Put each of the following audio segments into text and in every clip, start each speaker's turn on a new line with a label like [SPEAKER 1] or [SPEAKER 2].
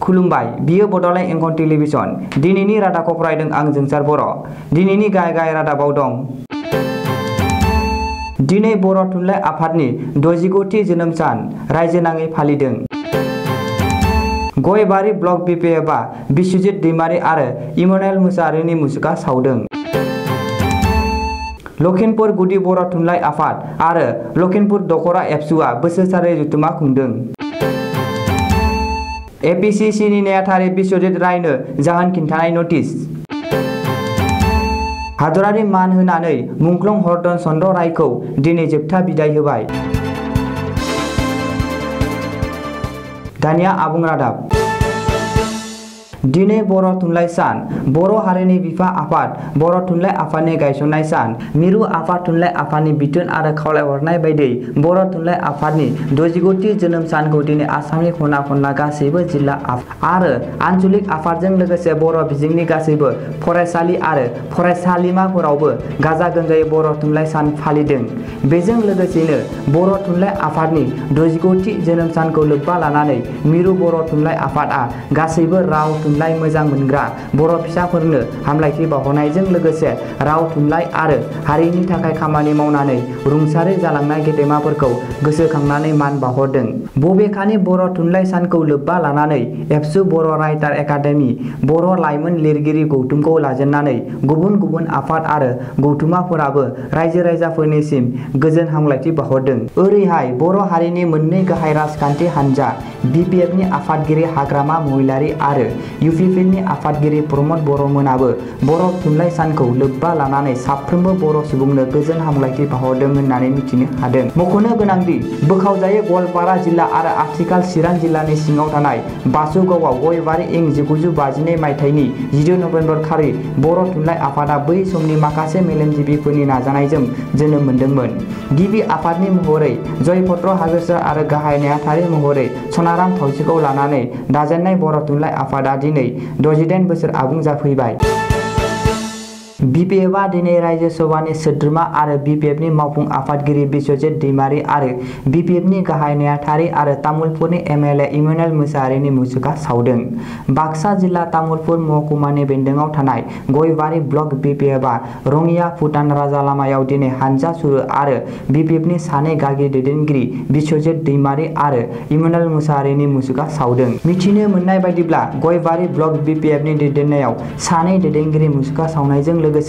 [SPEAKER 1] खुलुमबाय बियो बड'लेण्ड इंखं टेलिभिजन दिनैनि रादाबखौ फरायदों आं जोंसार बर'। दिनैनि गाहाय रादाबाव दं। दिनै बर' थुनलाइ आफादनि 69थि जोनोम सान रायजो नाङै फालिदों। गयबारि ब्लक बिपिएफआ बिस्वजित दैमारी आरो इमनुएल मुसाहारिनि मुसुखा सावदों। लखिमपुर गुदि बर' थुनलाइ आफाद आरो लखिमपुर दख'रा एबसुआ बोसोरारि जथुम्मा खुंदों। एपिसिसिनि नेहाथारि बिस्वजित रायनो जाहोन खिन्थानाय नटिस। हादरारि मान होनानै मुंख्लं हरधन चन्द्र रायखौ दिनै जोबथा बिदाय होबाय। दानिया आबुं रादाब। दिनै बर' थुनलाइ सान, बर' हारिनि बिफा आफाद बर' थुनलाइ आफादनि गायसननाय सान। मिरु आफाद थुनलाइ आफादनि बिथोन आरो खावलायहरनाय बायदियै बर' थुनलाइ आफादनि 69थि जोनोम सानखौ दिनै आसामनि खना खनला गासैबो जिल्ला आरो आन्चलिक आफादजों लोगोसे बर' बिजोंनि गासैबो फरायसालि आरो फरायसालिमाफोरावबो गाजा गोमजायै बर' थुनलाइ सान फालिदों। बेजों लोगोसेनो बर' थुनलाइ आफादनि 69थि जोनोम सानखौ लोब्बा लानानै मिरु बर' थुनलाइ आफादआ गासैबो राव थुनलाइ मोजां मोनग्रा बर' फिसाफोरनो हामलायथि बावहरनायजों लोगोसे राव थुनलाइ आरो हारिनि थाखाय खामानि मावनानै रुंसारि जालांनाय गेदेमाफोरखौ गोसोखांनानै मान बावहरदों। बबेखानि बर' थुनलाइ सानखौ लोब्बा लानानै एबसु बर' राइटार एकाडेमि, बर' लाइमोन लिरगिरि गौथुमखौ लाजेननानै गुबुन गुबुन आफाद आरो गौथुमाफोराबो रायजो राजाफोरनिसिम गोजोन हामलायथि बावहरदों। ओरैहाय बर' हारिनि मोननै गाहाय राजखान्थि हान्जा बिपिएफनि आफादगिरि हाग्रामा महिलारी आरो इउपिपिएलनि आफादगिरि प्रमद बर'मोनाबो बर' थुनलाइ सानखौ लोब्बा लानानै साफ्रोमबो बर' सुबुंनो गोजोन हामलायथि बावहरदों होननानै मिथिनो हादों। मख'नो गोनांदि बोखावजायै गवालपारा जिल्ला आरो आथिखाल चिरां जिल्लानि सिङाव थानाय बासुगावआव गयबारि इं 1952 मायथाइनि 10 नभेम्बर खालि बर' थुनलाइ आफादा बै समनि माखासे मेलेमजिबिफोरनि नाजानायजों जोनोम मोनदोंमोन। गिबि आफादनि महरै जयभद्र हागोसर आरो गाहाय नेहाथारि महरै सनाराम थावसिखौ लानानै दाजेननाय बर' थुनलाइ आफादा दिनै 68 बोसोर आबुं जाफैबाय। बिपिएफआ दिनै रायजो सभानि सोद्रोमा आरो बिपिएफनि मावफुं आफादगिरि बिस्वजित दैमारी आरो बिपिएफनि गाहाय नेहाथारि आरो तामुलपुरनि एमएलए इमनुएल मुसाहारिनि मुसुखा सावदों। बाक्सा जिल्ला तामुलपुर महकुमानि बेन्दोङाव थानाय गयबारि ब्लक बिपिएफआ रङिया भुटान राजा लामायाव दिनै हानजा सुरो आरो बिपिएफनि सानै गागि दैदेनगिरि बिस्वजित दैमारी आरो इमनुएल मुसाहारिनि मुसुखा सावदों। मिथिनो मोननाय बायदिब्ला गयबारि ब्लक बिपिएफनि दैदेननायाव सानै दैदेनगिरि मुसुखा सावनायजों लोगोसे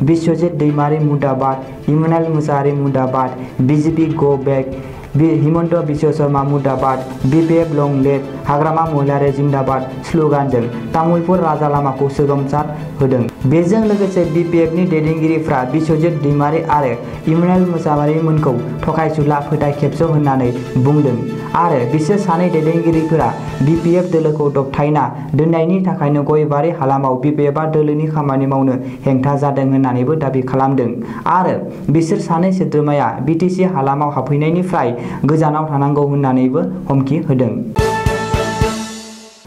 [SPEAKER 1] बिस्वजित दैमारी मुर्दाबाद, इमनुएल मुसाहारि मुर्दाबाद, बिजेपि गो बेक, हिमन्त बिश्व शर्मा मुर्दाबाद, बिपिएफ लं लिभ, हाग्रामा महिलारी जिन्दाबाद स्लगानजों तामुलपुर राजा लामाखौ सोगोमसार होदों। बेजों लोगोसे बिपिएफनि दैदेनगिरिफ्रा बिस्वजित दैमारी आरो इमनुएल मुसाहारिमोनखौ थगायसुला फोथाय खेबस' होननानै बुंदों आरो बिसोर सानै दैदेनगिरिफोरा बिपिएफ दोलोखौ दबथायना दोननायनि थाखायनो गयबारि हालामाव बिपिएफआ दोलोनि खामानि मावनो हेंथा जादों होननानैबो दाबि खालामदों आरो बिसोर सानै सोद्रोमाया बिटिसि हालामाव हाबफैनायनिफ्राय गोजानाव थानांगौ होननानैबो हुमखि होदों।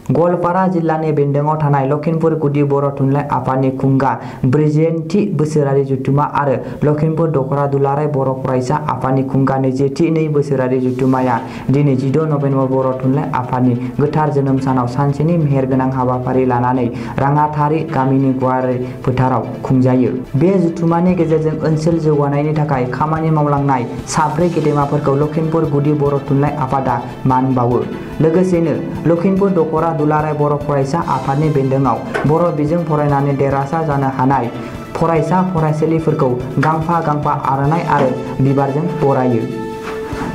[SPEAKER 1] गवालपारा जिल्लानि बेन्दोङाव थानाय लखिमपुर गुदि बर' थुनलाइ आफादनि खुंगा 40थि बोसोरारि जथुम्मा आरो लखिमपुर दख'रा दुलाराय बर' फरायसा आफादनि खुंगा 20थि बोसोरारि जथुम्माया दिनै 16 नभेम्बर बर' थुनलाइ आफादनि गोथार जोनोम सानाव सानसेनि मेहेरगोनां हाबाफारि लानानै राङाथारि गामिनि गुवारै फोथाराव खुंजायो। बे जथुम्मानि गेजेरजों ओनसोल जौगानायनि थाखाय खामानि मावलांनाय साब्रै गेदेमाफोरखौ लखिमपुर गुदि बर' थुनलाइ आफादा मान बावो। लोगोसेनो लखिमपुर दख'रा दुलाराय बर' फरायसा आफादनि बेन्दोङाव बर' बिजों फरायनानै देरहासार जानो हानाय फरायसा फरायसुलिफोरखौ गांफा गांफा आर'नाइ आरो बिबारजों बरायो।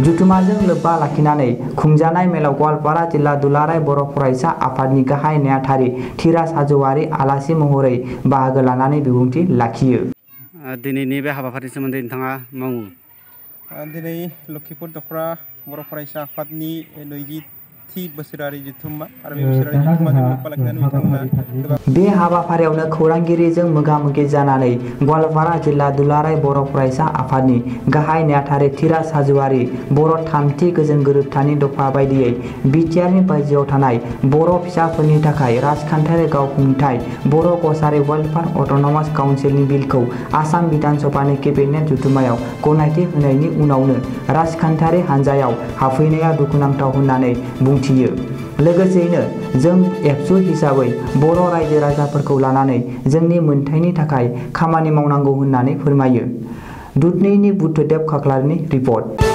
[SPEAKER 1] जथुम्माजों लोब्बा लाखिनानै खुंजानाय मेलाव गवालपारा जिल्ला दुलाराय बर' फरायसा आफादनि गाहाय नेहाथारि धीराज हाज'वारि आलासि महरै बाहागो लानानै बिबुंथि लाखियो।
[SPEAKER 2] दिनैनि बे हाबाफारिनि सोमोन्दै नोंथाङा मावो।
[SPEAKER 3] दिनै लखिमपुर दख'रा बर' फरायसा आफादनि 20थि बोसोरारि जथुम्मा आरो बे बोसोरारि जथुम्माजों लोब्बा लाखिनानै बिथांमोना
[SPEAKER 1] बे हाबाफारियावनो खौरांगिरिजों मोगा-मोगि जानानै गवालपारा जिल्ला दुलाराय बर' फरायसा आफादनि गाहाय नेहाथारि धीराज हाज'वारि बर' 3थि गोजोन गोरोबथानि दफा बायदियै बिटिआरनि बायजोआव थानाय बर' फिसाफोरनि थाखाय राजखान्थियारि गावखुंथाय बर' कछारी वेलफेयार अट'नमास काउन्सिलनि बिलखौ आसाम बिधान सभानि केबिनेट जथुम्मायाव गनायथि होनायनि उनावनो राजखान्थियारि हान्जायाव हाबफैनाया दुखुनांथाव होननानै बुंथियो। लोगोसेयैनो जों एबसु हिसाबै बर' रायजो राजाफोरखौ लानानै जोंनि मोनथायनि थाखाय खामानि मावनांगौ होननानै फोरमायो। दुधनैनि बुद्धदेब खाख्लारिनि report.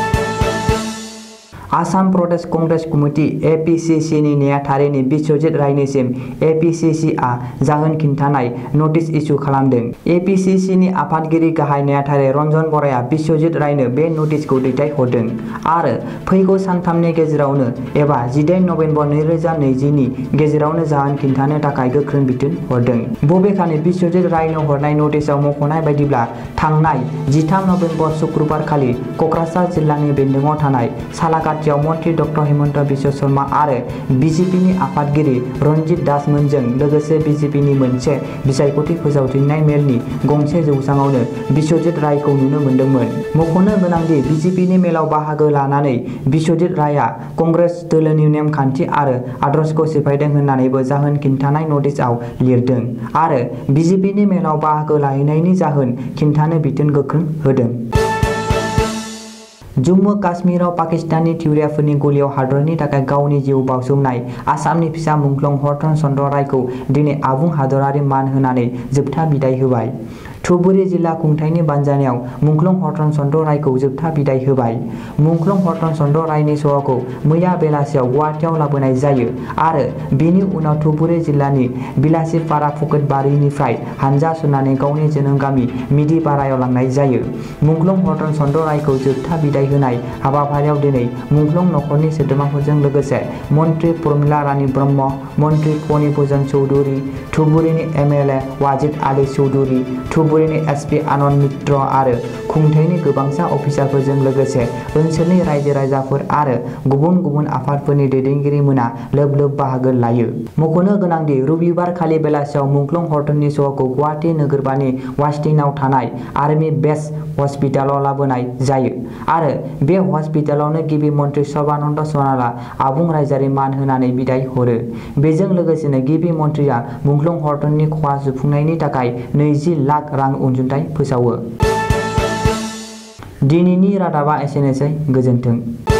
[SPEAKER 1] Assam Pradesh Congress committee APCC नि नेहाथारिनि बिश्वजित रायनिसिम APCC आ जाहोन खिन्थानाय नटिस इस्यु खालामदों। APCC नि आफादगिरि गाहाय नेहाथारि रन्जन बराया बिश्वजित रायनो बे नटिसखौ दैथायहरदों आरो फैगौ सानथामनि गेजेरावनो एबा 18 नभेम्बर 2020 नि गेजेरावनो जाहोन खिन्थानो थाखाय गोख्रों बिथोन हरदों। बबेखानि बिश्वजित रायनो हरनाय नटिसआव मख'नाय बायदिब्ला थांनाय 13 नभेम्बर शुक्रबार खालि क'क्राझार जिल्लानि बेन्दोङाव थानाय सालाकाटियाव मन्त्रि डक्टर हेमन्त बिश्व शर्मा आरो BJPनि आफादगिरि रन्जित दास मोनजों लोगोसे BJPनि मोनसे बिसायख'थि फोसावदिंनाय मेलनि गंसे जौसाङावनो बिश्वजित रायखौ नुनो मोन्दोंमोन। मख'नो गोनांदि BJPनि मेलाव बाहागो लानानै बिश्वजित रायआ कंग्रेस दोलोनि नेमखान्थि आरो आदर्शखौ सिफायदों होननानैबो जाहोन खिन्थानाय नटिसआव लिरदों आरो BJPनि मेलाव बाहागो लाहैनायनि जाहोन खिन्थानो बिथोन गोख्रों होदों। जम्मु काश्मीराव पाकिस्तानी थिउरियाफोरनि गलियाव हादरनि थाखाय गावनि जिउ बाउसोमनाय आसामनि फिसा मुंख्लं हरटन चन्द्र रायखौ दिनै आबुं हादरारि मान होनानै जोबथा बिदाय होबाय। धुबुरी जिल्ला खुंथायनि बानजायनायाव मुंख्लं हरटन चन्द्र रायखौ जोबथा बिदाय होबाय। मुंख्लं हरटन चन्द्र रायनि सह'खौ मैया बेलासियाव गुवाहाटीआव लाबोनाय जायो आरो बेनि उनाव धुबुरी जिल्लानि बिलासिपारा पकेटबारिनिफ्राय हानजा सुरनानै गावनि जोनोम गामि मिडिपारायाव लांनाय जायो। मुंख्लं हरटन चन्द्र रायखौ जोबथा बिदाय होनाय हाबाफारियाव दिनै मुंख्लं नखरनि सोद्रोमाफोरजों लोगोसे मन्त्रि प्रमिला रानी ब्रह्म, मन्त्रि फणि भुजन चौधुरी, धुबुरीनि MLA वाजिद आली चौधुरी, धुबुरीनि SP आनन्द मित्र आरो खुंथायनि गोबांसा अफिसारफोरजों लोगोसे ओनसोलनि रायजो राजाफोर आरो गुबुन गुबुन आफादफोरनि दैदेनगिरिमोना लोब लोब बाहागो लायो। मख'नो गोनांदि रबिबार खालि बेलासियाव मुंख्लं हरटननि सह'खौ गुवाहाटी नोगोरमानि वास्टिनाव थानाय आर्मी बेस हस्पिटालाव लाबोनाय जायो आरो बे हस्पिटालावनो गिबि मन्त्रि सर्बानन्द सनालआ आबुं रायजोआरि मान होनानै बिदाय हरो। बेजों लोगोसेनो गिबि मन्थ्रिया मुंख्लं हरटननि खहा सुफुंनायनि थाखाय 20 लाख रां अनसुंथाइ फोसावो। दिनैनि रादाबा एसेनोसै, गोजोन्थों।